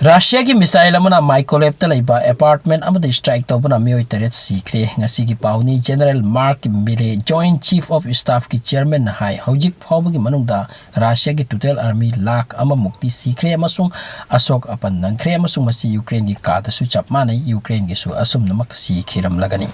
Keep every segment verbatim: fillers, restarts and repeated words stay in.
ꯔꯁꯤꯌꯥꯒꯤ missile ꯑꯃꯅ ꯃꯥꯏꯀꯣꯂꯦꯞꯇ ꯂꯩꯕ apartment ꯑꯃꯗ ꯁ꯭ꯇ꯭ꯔꯥꯏꯛ ꯇꯧꯕꯅ ꯃꯤꯑꯣꯏ ꯇꯔꯦꯠ ꯁꯤꯈ꯭ꯔꯦ꯫ ꯉꯁꯤꯒꯤ ꯄꯥꯎꯅꯤ꯫ General Mark Milley, joint chief of ꯁ꯭ꯇꯥꯐꯀꯤ ꯆꯤꯌꯔꯃꯦꯟꯅ ꯍꯥꯏ, ꯍꯧꯖꯤꯛ ꯐꯥꯎꯕꯒꯤ ꯃꯅꯨꯡꯗ ꯔꯁꯤꯌꯥꯒꯤ ꯇꯣꯇꯦꯜ ꯑꯥꯔꯃꯤ ꯂꯥꯈ ꯑꯃꯃꯨꯛꯇꯤ ꯁꯤꯈ꯭ꯔꯦ ꯑꯃꯁꯨꯡ ꯑꯁꯣꯛ ꯑꯄꯟ ꯅꯪꯈ꯭ꯔꯦ, ꯑꯃꯁꯨꯡ ꯃꯁꯤ ꯌꯨꯀ꯭ꯔꯦꯟꯒꯤ ꯀꯥꯗꯁꯨ ꯆꯞ ꯃꯥꯟꯅꯩ, ꯌꯨꯀ꯭ꯔꯦꯟꯒꯤꯁꯨ ꯑꯁꯨꯝꯅꯃꯛ ꯁꯤꯈꯤꯔꯝꯂꯒꯅꯤ꯫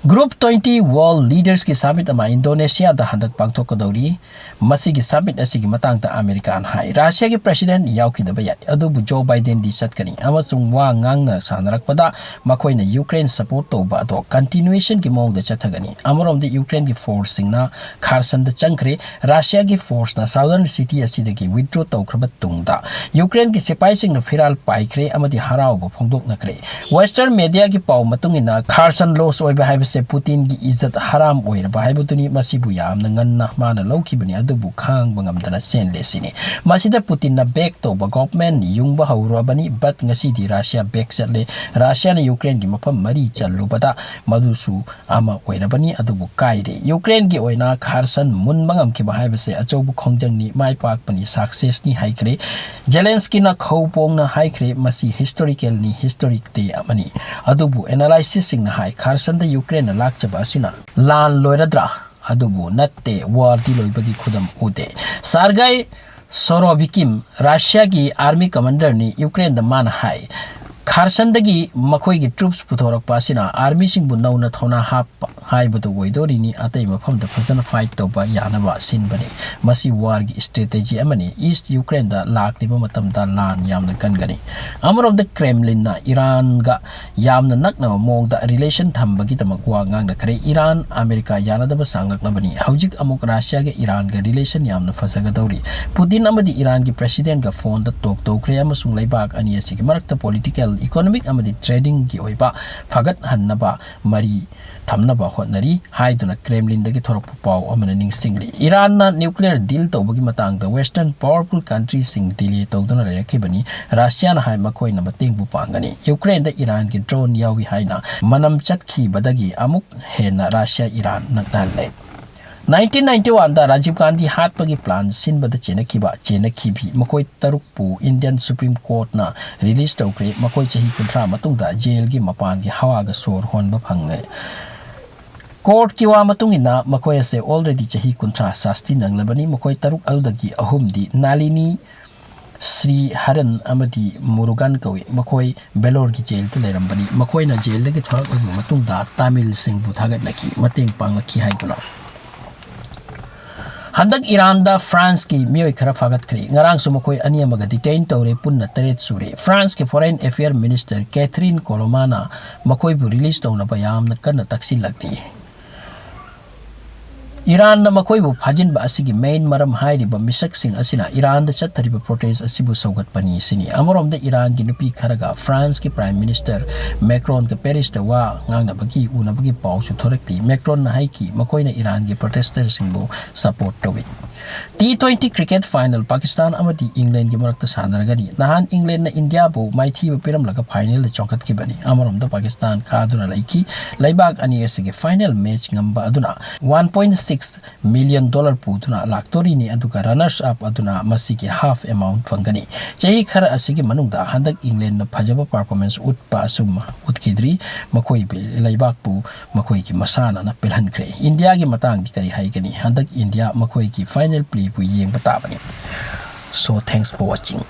ꯒ꯭ꯔꯨꯞ ꯇ꯭ꯋꯦꯟꯇꯤ ꯋꯥꯔꯜꯗ ꯂꯤꯗꯔꯁꯀꯤ ꯁꯃꯤꯠ ꯑꯃ ꯏꯟꯗꯣꯅꯦꯁꯤꯌꯥꯗ ꯍꯟꯗꯛ ꯄꯥꯡꯊꯣꯛꯀꯗꯧꯔꯤ꯫ ꯃꯁꯤꯒꯤ ꯁꯃꯤꯠ ꯑꯁꯤꯒꯤ ꯃꯇꯥꯡꯗ ꯑꯃꯦꯔꯤꯀꯥꯅ ꯍꯥꯏ, ꯔꯁꯤꯌꯥꯒꯤ ꯄ꯭ꯔꯦꯁꯤꯗꯦꯟꯠ ꯌꯥꯎꯈꯤꯗꯕ ꯌꯥꯏ, ꯑꯗꯨꯕꯨ ꯖꯣ ꯕꯥꯏꯗꯦꯟꯗꯤ ꯆꯠꯀꯅꯤ ꯑꯃꯁꯨꯡ ꯋꯥ ꯉꯥꯡꯅ ꯁꯥꯟꯅꯔꯛꯄꯗ ꯃꯈꯣꯏꯅ ꯌꯨꯀ꯭ꯔꯦꯟ ꯁꯄꯣꯔꯠ ꯇꯧꯕ ꯑꯗꯣ ꯀꯟꯇꯤꯅ꯭ꯌꯨꯑꯦꯁꯟꯒꯤ ꯃꯑꯣꯡꯗ ꯆꯠꯊꯒꯅꯤ꯫ ꯑꯃꯔꯣꯝꯗ ꯌꯨꯀ꯭ꯔꯦꯟꯒꯤ ꯐꯣꯔꯁꯁꯤꯡꯅ ꯈꯥꯔꯁꯟꯗ ꯆꯪꯈ꯭ꯔꯦ꯫ ꯔꯁꯤꯌꯥꯒꯤ ꯐꯣꯔꯁꯅ ꯁꯥꯎꯗꯔꯟ ꯁꯤꯇꯤ ꯑꯁꯤꯗꯒꯤ ꯋꯤꯗ꯭ꯔꯣ ꯇꯧꯈ꯭ꯔꯕ ꯇꯨꯡꯗ ꯌꯨꯀ꯭ꯔꯦꯟꯒꯤ ꯁꯤꯄꯥꯏꯁꯤꯡꯅ ꯐꯤꯔꯥꯜ ꯄꯥꯏꯈ꯭ꯔꯦ ꯑꯃꯗꯤ ꯍꯔꯥꯎꯕ ꯐꯣꯡꯗꯣꯛꯅꯈ꯭ꯔꯦ꯫ ꯋꯦꯁꯇꯔꯟ ꯃꯦꯗꯤꯌꯥꯒꯤ ꯄꯥꯎ ꯃꯇꯨꯡ ꯏꯟꯅ, ꯈꯥꯔꯁꯟ ꯂꯣꯁ ꯑꯣꯏꯕ ꯍꯥꯏꯕꯁꯦ ꯄꯨꯇꯤꯟꯒꯤ ꯏꯖꯠ ꯍꯔꯥꯝ ꯑꯣꯏꯔꯕ ꯍꯥꯏꯕꯗꯨꯅꯤ꯫ ꯃꯁꯤꯕꯨ ꯌꯥꯝꯅ ꯉꯟꯅ ꯃꯥꯅ ꯂꯧꯈꯤꯕꯅꯤ, ꯑꯗꯨꯕꯨ ꯈꯥꯡꯕ ꯉꯝꯗꯅ ꯆꯦꯟꯂꯦ ꯁꯤꯅꯤ꯫ ꯃꯁꯤꯗ ꯄꯨꯇꯤꯟꯅ ꯕꯦꯛ ꯇꯧꯕ ꯒꯣꯚꯔꯟꯃꯦꯟꯠ ꯌꯨꯡꯕ ꯍꯧꯔꯕꯅꯤ, ꯕꯠ ꯉꯁꯤꯗꯤ ꯔꯁꯤꯌꯥ ꯕꯦꯛ ꯆꯠꯂꯦ꯫ ꯔꯁꯤꯌꯥꯅ ꯌꯨꯀ꯭ꯔꯦꯟꯒꯤ ꯃꯐꯝ ꯃꯔꯤ ꯆꯜꯂꯨꯕꯗ ꯃꯗꯨꯁꯨ ꯑꯃ ꯑꯣꯏꯔꯕꯅꯤ, ꯑꯗꯨꯕꯨ ꯀꯥꯏꯔꯦ꯫ ꯌꯨꯀ꯭ꯔꯦꯟꯒꯤ ꯑꯣꯏꯅ ꯈꯥꯔꯁꯟ ꯃꯨꯟꯕ ꯉꯝꯈꯤꯕ ꯍꯥꯏꯕꯁꯦ ꯑꯆꯧꯕ ꯈꯣꯡꯖꯪꯅꯤ, ꯃꯥꯏ ꯄꯥꯛꯄꯅꯤ, ꯁꯛꯁꯦꯁꯅꯤ ꯍꯥꯏꯈ꯭ꯔꯦ꯫ ꯖꯦꯂꯦꯟꯁꯀꯤꯅ ꯈꯧ ꯄꯣꯡꯅ ꯍꯥꯏꯈ꯭ꯔꯦ, ꯃꯁꯤ ꯍꯤꯁꯇꯣꯔꯤꯀꯦꯜꯅꯤ, ꯍꯤꯁꯇꯣꯔꯤꯛ ꯗꯦ ꯑꯃꯅꯤ꯫ ꯑꯗꯨꯕꯨ ꯑꯦꯅꯥꯂꯥꯏꯁꯤꯁꯁꯤꯡꯅ ꯍꯥꯏ, ꯈꯥꯔꯁꯟꯗ ꯌꯨꯀ꯭ꯔꯦꯟꯅ ꯂꯥꯛꯆꯕ ꯑꯁꯤꯅ ꯂꯥꯟ ꯂꯣꯏꯔꯗ꯭ꯔꯥ? ꯑꯗꯨꯕꯨ ꯅꯠꯇꯦ, ꯋꯥꯔꯗꯤ ꯂꯣꯏꯕꯒꯤ ꯈꯨꯗꯝ ꯎꯗꯦ꯫ ꯁꯥꯔꯒꯥꯏ ꯁꯣꯔꯣꯕꯤꯀꯤꯝ, ꯔꯁꯤꯌꯥꯒꯤ ꯑꯥꯔꯃꯤ ꯀꯃꯥꯟꯗꯔꯅꯤ, ꯌꯨꯀ꯭ꯔꯦꯟꯗ ꯃꯥꯅ ꯍꯥꯏ, ꯈꯥꯔꯁꯟꯗꯒꯤ ꯃꯈꯣꯏꯒꯤ ꯇ꯭ꯔꯨꯞꯁ ꯄꯨꯊꯣꯔꯛꯄ ꯑꯁꯤꯅ ꯑꯥꯔꯃꯤꯁꯤꯡꯕꯨ ꯅꯧꯅ ꯊꯧꯅꯥ ꯍꯥꯞꯄ ꯍꯥꯏꯕꯗꯨ ꯑꯣꯏꯗꯣꯔꯤꯅꯤ, ꯑꯇꯩ ꯃꯐꯝꯗ ꯐꯖꯅ ꯐꯥꯏꯠ ꯇꯧꯕ ꯌꯥꯅꯕ ꯁꯤꯟꯕꯅꯤ꯫ ꯃꯁꯤ ꯋꯥꯔꯒꯤ ꯁ꯭ꯇ꯭ꯔꯦꯇꯦꯖꯤ ꯑꯃꯅꯤ꯫ ꯏꯁ꯭ꯠ ꯌꯨꯀ꯭ꯔꯦꯟꯗ ꯂꯥꯛꯂꯤꯕ ꯃꯇꯝꯗ ꯂꯥꯟ ꯌꯥꯝꯅ ꯀꯟꯒꯅꯤ꯫ ꯑꯃꯔꯣꯝꯗ ꯀ꯭ꯔꯦꯝꯂꯤꯟꯅ ꯏꯔꯥꯟꯒ ꯌꯥꯝꯅ ꯅꯛꯅꯕ ꯃꯑꯣꯡꯗ ꯔꯤꯂꯦꯁꯟ ꯊꯝꯕꯒꯤꯗꯃꯛ ꯋꯥ ꯉꯥꯡꯅꯈ꯭ꯔꯦ꯫ Iran America ꯌꯥꯅꯗꯕ ꯁꯥꯡꯂꯛꯂꯕꯅꯤ꯫ ꯍꯧꯖꯤꯛ ꯑꯃꯨꯛ ꯔꯁꯤꯌꯥꯒ ꯏꯔꯥꯟꯒ ꯔꯤꯂꯦꯁꯟ ꯌꯥꯝꯅ ꯐꯖꯒꯗꯧꯔꯤ꯫ ꯄꯨꯇꯤꯟ ꯑꯃꯗꯤ ꯏꯔꯥꯟꯒꯤ ꯄ꯭ꯔꯦꯁꯤꯗꯦꯟꯠꯒ ꯐꯣꯟꯗ ꯇꯣꯛ ꯇꯧꯈ꯭ꯔꯦ ꯑꯃꯁꯨꯡ ꯂꯩꯕꯥꯛ ꯑꯅꯤ ꯑꯁꯤꯒꯤ ꯃꯔꯛꯇ ꯄꯣꯂꯤꯇꯤꯀꯦꯜ, ꯏꯀꯣꯅꯣꯃꯤꯛ ꯑꯃꯗꯤ ꯇ꯭ꯔꯦꯗꯤꯡꯒꯤ ꯑꯣꯏꯕ ꯐꯒꯠꯍꯟꯅꯕ ꯃꯔꯤ ꯊꯝꯅꯕ ꯍꯣꯠꯅꯔꯤ ꯍꯥꯏꯗꯨꯅ ꯀ꯭ꯔꯦꯝꯂꯤꯟꯗꯒꯤ ꯊꯣꯔꯛꯄ ꯄꯥꯎ ꯑꯃꯅ ꯅꯤꯡꯁꯤꯡꯂꯤ꯫ ꯏꯔꯥꯟꯅ ꯅ꯭ꯌꯨꯀ꯭ꯂꯤꯌꯔ ꯗꯤꯜ ꯇꯧꯕꯒꯤ ꯃꯇꯥꯡꯗ ꯋꯦꯁꯇꯔꯟ ꯄꯥꯋꯔꯐꯨꯜ ꯀꯟꯇ꯭ꯔꯤꯁꯤꯡ ꯗꯤꯂꯦ ꯇꯧꯗꯨꯅ ꯂꯩꯔꯛꯈꯤꯕꯅꯤ꯫ ꯔꯁꯤꯌꯥꯅ ꯍꯥꯏ ꯃꯈꯣꯏꯅ ꯃꯇꯦꯡꯕꯨ ꯄꯥꯡꯒꯅꯤ꯫ ꯌꯨꯀ꯭ꯔꯦꯟꯗ ꯏꯔꯥꯟꯒꯤ ꯗ꯭ꯔꯣꯟ ꯌꯥꯎꯏ ꯍꯥꯏꯅ ꯃꯅꯝ ꯆꯠꯈꯤꯕꯗꯒꯤ ꯑꯃꯨꯛ ꯍꯦꯟꯅ ꯔꯁꯤꯌꯥ ꯏꯔꯥꯟ ꯅꯛꯅꯍꯜꯂꯦ꯫ ꯅꯥꯏꯟꯇꯤꯟ ꯅꯥꯏꯟꯇꯤ ꯋꯥꯟꯗ ꯔꯥꯖꯤꯕ ꯒꯥꯟꯙꯤ ꯍꯥꯠꯄꯒꯤ ꯄ꯭ꯂꯥꯟ ꯁꯤꯟꯕꯗ ꯆꯦꯟꯅꯈꯤꯕ ꯆꯦꯟꯅꯈꯤꯕꯤ ꯃꯈꯣꯏ ꯇꯔꯨꯛꯄꯨ ꯏꯟꯗꯤꯌꯟ ꯁꯨꯄ꯭ꯔꯤꯝ ꯀꯣꯔꯠꯅ ꯔꯤꯂꯤꯁ ꯇꯧꯈ꯭ꯔꯦ꯫ ꯃꯈꯣꯏ ꯆꯍꯤ ꯀꯨꯟꯊ꯭ꯔꯥ ꯃꯇꯨꯡꯗ ꯖꯦꯜꯒꯤ ꯃꯄꯥꯟꯒꯤ ꯍꯋꯥꯒ ꯁꯣꯔ ꯍꯣꯟꯕ ꯐꯪꯉꯦ꯫ ꯀꯣꯔꯠꯀꯤ ꯋꯥ ꯃꯇꯨꯡ ꯏꯟꯅ ꯃꯈꯣꯏ ꯑꯁꯦ already ꯆꯍꯤ ꯀꯨꯟꯊ꯭ꯔꯥ ꯁꯥꯁꯇꯤ ꯅꯪꯂꯕꯅꯤ꯫ ꯃꯈꯣꯏ ꯇꯔꯨꯛ ꯑꯗꯨꯗꯒꯤ ꯑꯍꯨꯝꯗꯤ ꯅꯥꯂꯤꯅꯤ, ꯁ꯭ꯔꯤ ꯍꯔꯟ ꯑꯃꯗꯤ ꯃꯨꯔꯨꯒꯟ ꯀꯧꯏ꯫ ꯃꯈꯣꯏ ꯕꯦꯂꯣꯔꯒꯤ ꯖꯦꯜꯗ ꯂꯩꯔꯝꯕꯅꯤ꯫ ꯃꯈꯣꯏꯅ ꯖꯦꯜꯗꯒꯤ ꯊꯣꯔꯛꯂꯕ ꯃꯇꯨꯡꯗ ꯇꯥꯃꯤꯜꯁꯤꯡꯕꯨ ꯊꯥꯒꯠꯅꯈꯤ, ꯃꯇꯦꯡ ꯄꯥꯡꯂꯛꯈꯤ ꯍꯥꯏꯗꯨꯅ꯫ ꯍꯟꯗꯛ ꯏꯔꯥꯟꯗ ꯐ꯭ꯔꯥꯟꯁꯀꯤ ꯃꯤꯑꯣꯏ ꯈꯔ ꯐꯥꯒꯠꯈ꯭ꯔꯦ꯫ ꯉꯔꯥꯡꯁꯨ ꯃꯈꯣꯏ ꯑꯅꯤ ꯑꯃꯒ detain ꯇꯧꯔꯦ꯫ ꯄꯨꯟꯅ ꯇꯔꯦꯠ ꯁꯨꯔꯦ꯫ ꯐ꯭ꯔꯥꯟꯁꯀꯤ Foreign Affair Minister Catherine Colonna ꯃꯈꯣꯏꯕꯨ ꯔꯤꯂꯤꯁ ꯇꯧꯅꯕ ꯌꯥꯝꯅ ꯀꯟꯅ ꯇꯛꯁꯤꯜꯂꯛꯂꯤ꯫ ꯏꯔꯥꯟꯅ ꯃꯈꯣꯏꯕꯨ ꯐꯥꯖꯤꯟꯕ ꯑꯁꯤꯒꯤ main ꯃꯔꯝ ꯍꯥꯏꯔꯤꯕ ꯃꯤꯁꯛꯁꯤꯡ ꯑꯁꯤꯅ ꯏꯔꯥꯟꯗ ꯆꯠꯊꯔꯤꯕ protest ꯑꯁꯤꯕꯨ ꯁꯧꯒꯠꯄꯅꯤ ꯁꯤꯅꯤ꯫ ꯑꯃꯔꯣꯝꯗ ꯏꯔꯥꯟꯒꯤ ꯅꯨꯄꯤ ꯈꯔꯒ ꯐ꯭ꯔꯥꯟꯁꯀꯤ Prime Minister ꯃꯦꯀ꯭ꯔꯣꯟꯒ ꯄꯦꯔꯤꯁꯇ ꯋꯥ ꯉꯥꯡꯅꯕꯒꯤ ꯎꯅꯕꯒꯤ ꯄꯥꯎꯁꯨ ꯊꯣꯔꯛꯂꯤ꯫ ꯃꯦꯀ꯭ꯔꯣꯟꯅ ꯍꯥꯏꯈꯤ, ꯃꯈꯣꯏꯅ ꯏꯔꯥꯟꯒꯤ protester ꯁꯤꯡꯕꯨ support ꯇꯧꯏ꯫ T twenty cricket final Pakistan ꯑꯃꯗꯤ ꯏꯪꯂꯦꯟꯒꯤ ꯃꯔꯛꯇ ꯁꯥꯟꯅꯔꯒꯅꯤ꯫ ꯅꯍꯥꯟ ꯏꯪꯂꯦꯟꯅ ꯏꯟꯗꯤꯌꯥꯕꯨ ꯃꯥꯏꯊꯤꯕ ꯄꯤꯔꯝꯂꯒ finalꯗ ꯆꯣꯡꯈꯠꯈꯤꯕꯅꯤ꯫ ꯑꯃꯔꯣꯝꯗ ꯄꯥꯀꯤꯁꯇꯥꯟ ꯀꯥꯗꯨꯅ ꯂꯩꯈꯤ꯫ ꯂꯩꯕꯥꯛ ꯑꯅꯤ ꯑꯁꯤꯒꯤ final match ꯉꯝꯕ ꯑꯗꯨꯅ one point six million dollar ꯄꯨꯗꯨꯅ ꯂꯥꯛꯇꯣꯔꯤꯅꯤ, ꯑꯗꯨꯒ runners up ꯑꯗꯨꯅ ꯃꯁꯤꯒꯤ half amount ꯐꯪꯒꯅꯤ꯫ ꯆꯍꯤ ꯈꯔ ꯑꯁꯤꯒꯤ ꯃꯅꯨꯡꯗ ꯍꯟꯗꯛ ꯏꯪꯂꯦꯟꯅ ꯐꯖꯕ performance ꯎꯠꯄ ꯑꯁꯨꯝ ꯎꯠꯈꯤꯗ꯭ꯔꯤ꯫ ꯃꯈꯣꯏ ꯂꯩꯕꯥꯛꯄꯨ ꯃꯈꯣꯏꯒꯤ ꯃꯁꯥꯟꯅꯅ ꯄꯦꯜꯍꯟꯈ꯭ꯔꯦ꯫ ꯏꯟꯗꯤꯌꯥꯒꯤ ꯃꯇꯥꯡꯗꯤ ꯀꯔꯤ ꯍꯥꯏꯒꯅꯤ? ꯍꯟꯗꯛ ꯏꯟꯗꯤꯌꯥ ꯃꯈꯣꯏꯒꯤ final playꯕꯨ ꯌꯦꯡꯕ ꯇꯥꯕꯅꯤ꯫ So, thanks for watching.